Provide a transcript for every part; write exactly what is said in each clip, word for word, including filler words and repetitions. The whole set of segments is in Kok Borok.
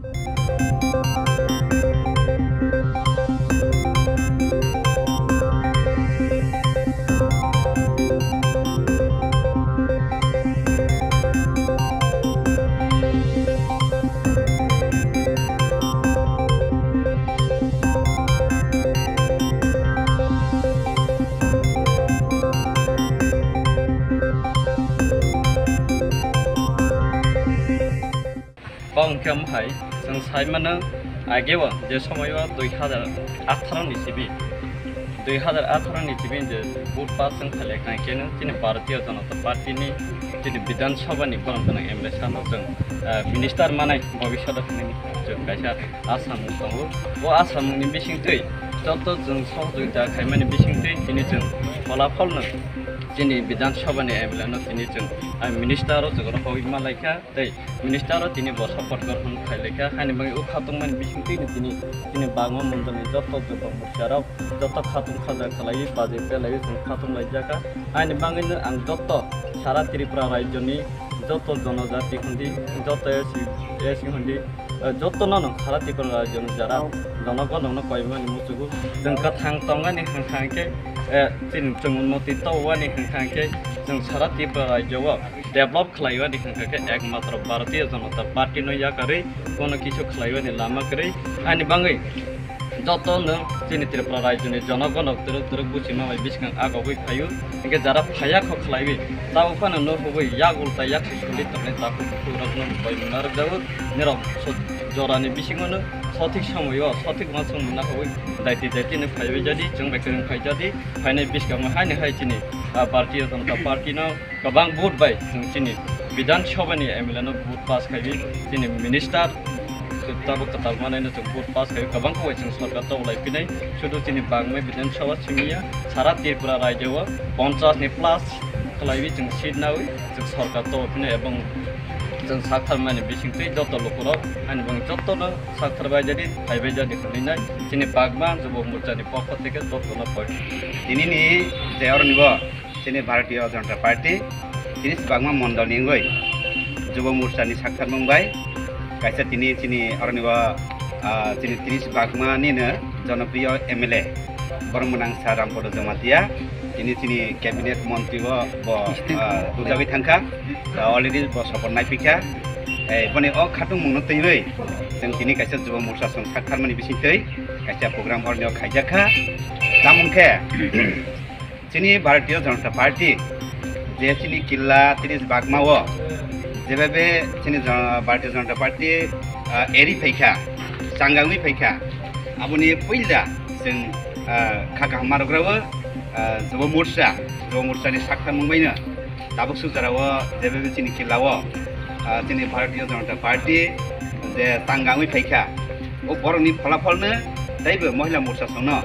Kok hwnkhe omo hai, chwng sai mano, ageo je somoio dui hazar atharo ni sibi, dui hazar atharo ni sibi je vote pass wng khailai kha, hwnkhe no chini Bharatiya Janata Party ni chini Bidhan Sabha ni borom gwnang M L A sano chwng, ah, minister manai bobishoto hinwi chwng kaisa asamung tongo. O asamung ni bisingtwi joto chwng sohojogita khaimani bisingtwi tini chwng pholapholno chini Bidhan Sabha ni M L A no tini chwng, ah, minister o chwng rohorwi ma lai kha. Tei minister o tini bo support gorokno khailai kha, haini bagwi o khatungmani bisingtwi no tini, tini Bagma mondol ni joto joto mursa rok joto khatung khaja khalaiwi bajai pelaiwi chwng khatung laijak kha. Haini bagwi no ang joto sara Tripura rajyo ni joto jonojati hundi, joto S C, S C hundi, eh, joto no no sara Tripura rajyo ni jara jonogon rok no koimani muchugo chwng kwthang tongmani hwnkha hwnkhe, eh, chini chwng unnoti tongwani hwnkha hwnkhe chwng sara Tripura rajyo o develop khlaiwani hwnkha khe ekmatro Bharatiya Janata Party no yakarwi kono kisu khlaiwani lama kwrwi. Ani bangwi joto no chini Tripura rajyo ni jonogon rok twrwk twrwk buchima bai bwskang agogwi phaio. Hinkhe jara phaya kho khlaiwi tabuk phano no hubui yak ulta yak suli tongnai takhuk bukhuk rok no koi muna rwkjago. Nirok so-, jorani bisingo no sothik somoio sothik uansuk muna hubui daiti daiti no phaibai jadi, chwng bai kwrwng phai jadi. Phainai bwskango haino hai chini, ah, Bharatiya Janata Party no kwbang vote bai chwng chini Bidhan Sabha ni M L A no vote pass khaiwi chini minister tabuk kwtal manai no chwng vote pass khaiwi kwbang khe bai chwng sorkar tongwlai phinai. Sudu chini Bagma Bidhan Sabha simi ya, sara Tripura rajyo o ponchas ni plus khlaiwi chwng seat nawi chwng sorkar tongwi phinai, ebong chwng sak tharmani bisingtwi joto lukurok ani bang joto no sak tharbai jadi phaibai jadi hwnwi nai chini Bagma Jubo Morcha ni pokho theke joto no koi. Tini ni je oro nibo chini Bharatiya Janata Party, tini si Bagma mondol ni wngwi Jubo Morcha ni sak tharmung bai kaisa tini chini oro nibo, ah, chini tini si Bagma ni no jonopriyo M L A borok mwnang Sir Rampada Jamatia, tini chini cabinet montri o bo, ah, bujagwi thangkha. Ah, already bo sopor naipikha. Eh, boni o khatungmung no twiwi chwng tini kaisa Jubo Morcha song sak tharmani bisingtwi kaisa program orni o khaijak kha. Tamung khe chini Bharatiya Janata Party je chini killa tini bagma o jebebe chini Jan-, Bharatiya Janata Party, ah, eri phaikha, changangwi phaikha, aboni puila chwng, ah, kha kaham marok rao, ah, Jubo Morcha, Jubo Morcha ni sak tharmung bai no tabuk suk jora o jebebe chini killa o, ah, chini Bharatiya Janata Party je tangangwi phaikha, o borok ni pholapholno teibo Mohila Morcha songno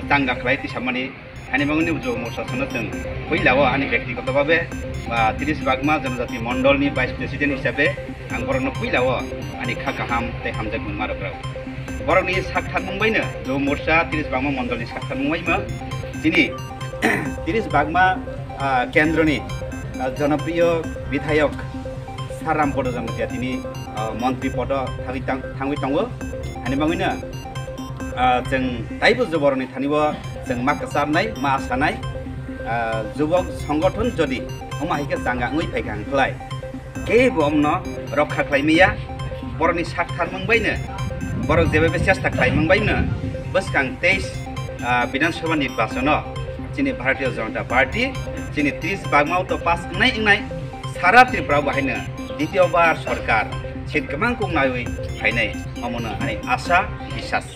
tanga khlai tisamani. Ani bagwi ni Jubo Morcha songno chwng puila o ani byaktigoto babe, ah, tris Bagma Janajati Mondol ni Vice President hisabe ang borokno puila o ani kha kaham tei hamjakmung marok rao. Borokni sak tharmung baino Jubo Morcha tris Bagma Mondolni sak tharmung baino chini tris Bagma, ah, kendroni, ah, jonopriyo bidhayok Sir Rampada Jamatia tini, ah, montri podo thangwi tang-, thangwi tongo. Ani bagwino, ah, chwng taibo je borokni thani o chwng ma kwcharnai, ma sanai, ah, jubok songothon jodi omo hai khe changa wngwi phaikha hwnkhlai, kebo omno rokha khlai maya, borokni sak tharmung baino, borok jeba be chesta khlaimung baino, bwskang teis, ah, Bidhan Sabha nirbachono chini Bharatiya Janata Party, chini tris Bagma o to pass wngnai wngnai, sara Tripura o bo haino ditiyo bar sorkar seat kwbang kuk naiwi phainai, omono ani asa biswas.